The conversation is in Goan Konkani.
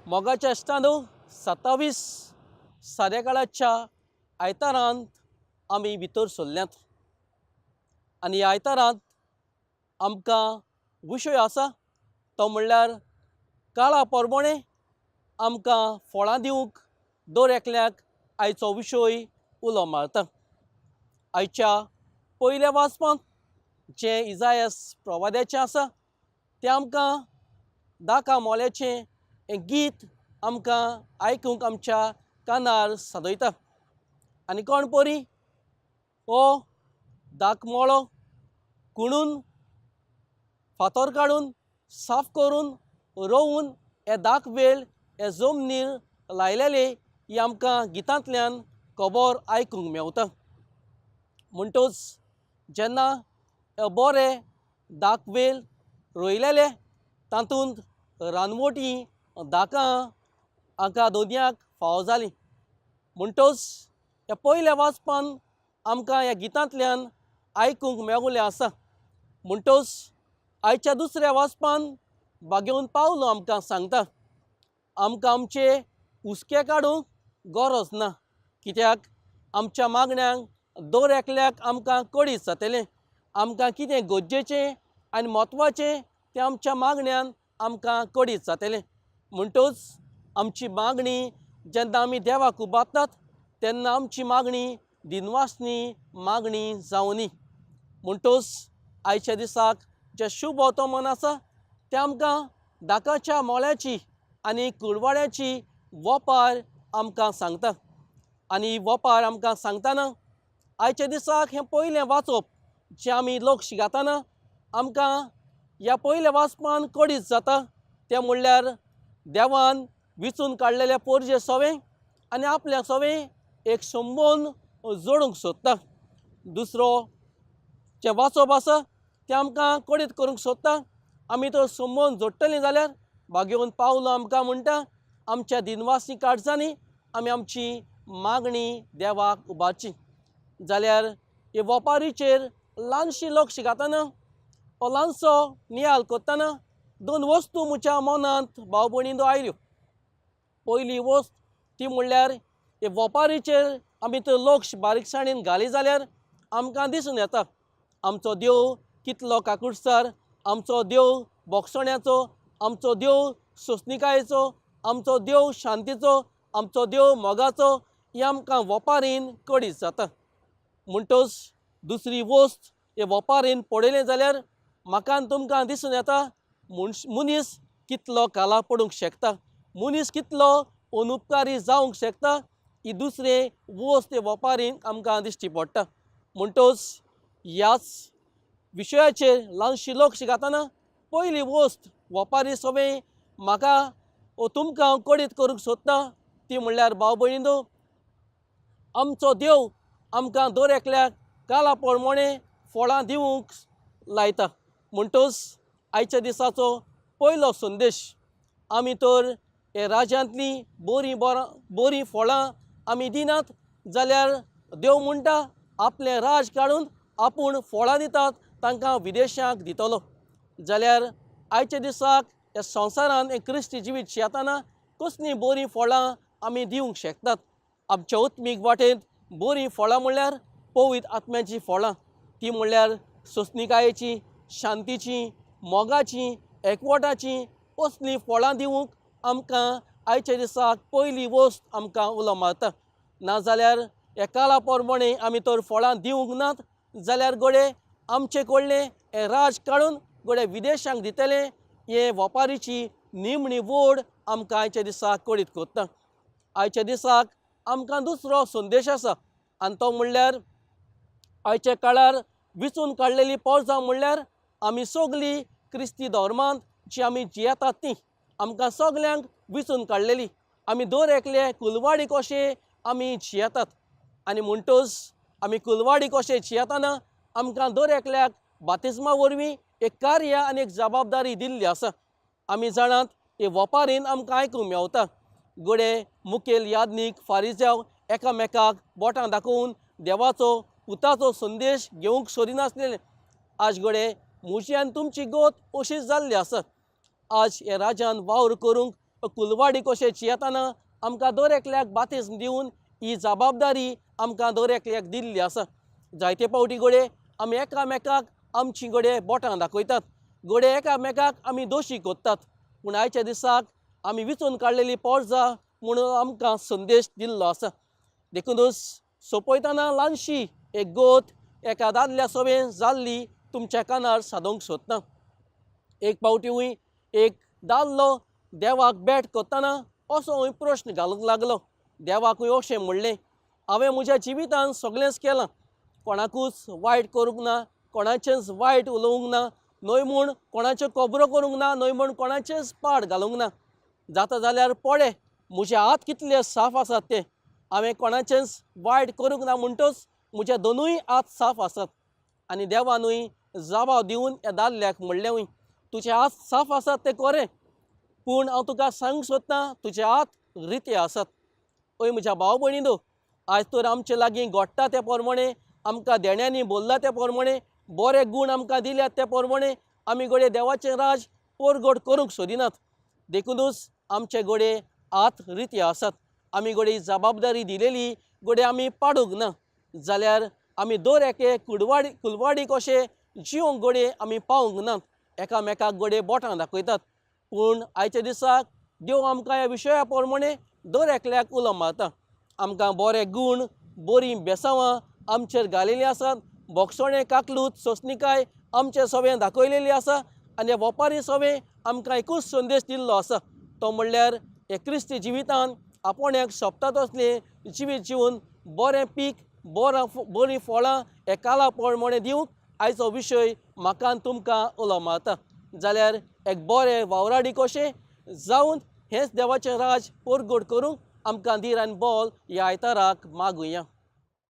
मोगाच्या इश्टांनो, 27 सादेकाळाच्या आयतारांत आमी भितर सरल्यात आनी ह्या आयतारांत आमकां विशय आसा तो म्हणल्यार काळा परमणे आमकां फळां दिवंक दर एकल्याक आयचो विशय उलो मारता. आयच्या पयल्या वाचपांत जें इजायस प्रवाद्याचें आसा तें आमकां दाका मोल्याचें हें गीत आमकां आयकूंक आमच्या कानार सादयता. आनी कोण परी हो दाक मोळो कुणून फातर काडून साफ करून रोवून हे दाक वेळ हे जमनीर लायलेले ही आमकां गितांतल्यान खबर आयकूंक मेवता. म्हणटच जेन्ना हे बरे दाक वेल रोयलेले तातूंत रानवटी दाकां हांकां दोदयांक फावो जालीं. म्हणटच ह्या पयल्या वाचपान आमकां ह्या गितांतल्यान आयकूंक मेवलें आसा. म्हणटच आयच्या दुसऱ्या वाचपान बागेवन पावलो आमकां सांगता आमकां आमचे हुस्के काडूंक गरज ना, कित्याक आमच्या मागण्यांक दर एकल्याक आमकां कडीत जातलें. आमकां कितें गरजेचें आनी म्हत्वाचें तें आमच्या मागण्यान आमकां कडीत जातलें. म्हणटच आमची मागणी जेन्ना आमी देवाक उबारतात तेन्ना आमची मागणी दिनवासनी मागणी जावनी. म्हणटच आयच्या दिसाक जें शुभ वर्तमान आसा तें आमकां दाकाच्या मोळ्याची आनी कुळवाड्याची वोपार आमकां सांगता. आनी वोपार आमकां सांगतना आयच्या दिसाक हें पयलें वाचप जें आमी लक्ष घाताना आमकां ह्या पयल्या वाचपान कडीत जाता तें म्हणल्यार देवान विचून काडलेले पोरजे सवें आनी आपल्या सवें एक संबंद जोडूंक सोदता. दुसरो जें वाचप आसा तें आमकां कडीत करूंक सोदता आमी तो संबंद जोडटलीं जाल्यार बागेवन पावलो आमकां म्हणटा आमच्या दिनवासी काळजांनी आमी आमची मागणी देवाक उबारची. जाल्यार हे वपारीचेर ल्हानशी लक्ष घातना हो ल्हानसो नियाल करतना दोन वस्तू म्हज्या मनांत भाव भयणींनो आयल्यो. पयली वस्त ती म्हणल्यार हे वपारीचेर आमी तर लक्ष बारीकसाणेन घाली जाल्यार आमकां दिसून येता आमचो देव कितलो काकुटसार, आमचो देव बोगसण्याचो, आमचो देव सोंसणिकायेचो, आमचो देव शांतीचो, आमचो देव मोगाचो, हें आमकां वपारीन कडीत जाता. म्हणटच दुसरी वस्त हे वपारीन पळयलें जाल्यार म्हाका आनी तुमकां दिसून येता मनीस कितलो काला पडूंक शकता, मनीस कितलो अनुपकारी जावंक शकता, ही दुसरी वस्त हे वपारीन आमकां दिश्टी पडटा. म्हणटच ह्याच विशयाचेर ल्हानशी लक्ष घातना पयली वस्त वपारी सवें म्हाका ओ तुमकां कडीत करूंक सोदता ती म्हणल्यार भाव भयणींनो, आमचो देव आमकां दर एकल्याक काला प्रमाणे फळां दिवंक लायता. म्हणटच आयच्या दिसाचो पयलो संदेश आमी तर हे राज्यांतलीं बरीं बरीं फळां आमी दिनात जाल्यार देव म्हणटा आपलें राज काडून आपूण फळां दितात तांकां विदेशाक दितलो. जाल्यार आयच्या दिसाक ह्या संवसारांत हें क्रिस्ती जिवीत शेताना कसलीं बरीं फळां आमी दिवंक शकतात. आमच्या उत्मीक वाटेंत बरीं फळां म्हणल्यार पवित्र आत्म्याचीं फळां, ती म्हणल्यार सोंसणिकायेची, शांतीची, मोगाची, एकवटाची असलीं फळां दिवंक आमकां आयच्या दिसाक पयली वस्त आमकां उलो मारता. नाजाल्यार एकाला प्रमाणे आमी तर फळां दिवंक नात जाल्यार घडये आमचे कडलें हें राज काडून घडये विदेशांक दितलें. हे वपारीची निमणी वड आमकां आयच्या दिसाक कळीत करता. आयच्या दिसाक आमकां दुसरो संदेश आसा आनी तो म्हणल्यार आयच्या काळार विचून काडलेली पोरसां म्हणल्यार आमी सगळीं क्रिस्ती धर्मांत जी आमी जियेतात ती आमकां सगल्यांक विचून काडलेली. आमी दर एकले कुलवाडी कशे आमी जियेतात आनी म्हणटच आमी कुलवाडी कशे जियेतना आमकां दर एकल्याक बातिज्मा वरवीं एक कार्य आनी एक जबाबदारी दिल्ली आसा. आमी जाणात हे वपारीन आमकां आयकूंक मेवता घडये मुखेल यादनीक फारिजांव एकामेकाक बोटां दाखोवन देवाचो पुताचो संदेश घेवंक सोदिनासलेले. आज घडये म्हजी आनी तुमची गत अशीच जाल्ली आसा. आज ह्या राज्यान वावर करूंक कुलवाडी कशें जियेतना आमकां दर एकल्याक बातिज्म दिवन ही जबाबदारी आमकां दर एकल्याक दिल्ली आसा. जायते फावटी घडये आमी एकामेकाक आमची घडये बोटां दाखयतात, घडये एकामेकाक आमी दोशी करतात, पूण आयच्या दिसाक आमी विचून काडलेली पोरजा म्हणून आमकां संदेश दिल्लो आसा. देखुनूच सोंपयतना ल्हानशी एक गोत एका दादल्या सवें जाल्ली तुमच्या कानार सादोवंक सोदता. एक फावटी एक दादलो देवाक भेट करतना असो हूंय प्रश्न घालूंक लागलो. देवाकूय अशें म्हणलें, हांवें म्हज्या जिवितांत सगळेंच केलां, कोणाकूच वायट करूंक ना, कोणाचेंच वायट उलोवंक ना, न्हय म्हूण कोणाच्यो खबरो करूंक ना, न्हय म्हूण कोणाचेंच पाड घालूंक ना. जाता जाल्यार पळय म्हजे हात कितले साफ आसात ते, हांवें कोणाचेंच वायट करूंक ना म्हणटच म्हजे दोनूय हात साफ आसात. आनी देवानूय जबाब दिवन ह्या दादल्याक म्हणलें, हूंय तुजे हात साफ आसात ते खरें, पूण हांव तुका सांगूंक सोदतां तुजे हात रिते आसात. हय म्हज्या भाव भयणीनो, आयज तर आमचे लागीं घडटा ते प्रमाणे, आमकां देण्यांनी बोल्ला ते प्रमाणे, बरे गूण आमकां दिल्यात ते प्रमाणे आमी घडये देवाचें राज परगट करूंक सोदिनात. देखुनूच आमचे घडये हात रिते आसात. आमी घडये जबाबदारी दिलेली घडये आमी पाडूंक ना जाल्यार आमी दर एके कुडवाडी कुलवाडी कशे जिवंक घडये आमी पावूंक नात, एकामेकाक घडये बोटां दाखयतात. पूण आयच्या दिसाक देव आमकां ह्या विशया प्रमाणे दर एकल्याक उलो मारता. आमकां बरे गूण, बरीं बेसांवां आमचेर घालेलीं आसात, भोगसणें, काकलूत, सोंसणीकाय आमचे सवें दाखयलेली आसा आनी ह्या वपारी सवें आमकां एकूच संदेश दिल्लो आसा, तो म्हणल्यार हे क्रिस्ती जिवितान आपणाक सोबता तसलें जिवीत जिवन बरें पीक, बरीं फळां हे काला प्रमाणे दिवंक आयचो विशय म्हाका आनी तुमकां उलो मारता. जाल्यार एक बरें वावराडी कशें जावन हेंच देवाचें राज परगट करूंक आमकां धीर आनी बल ह्या आयताराक मागुया.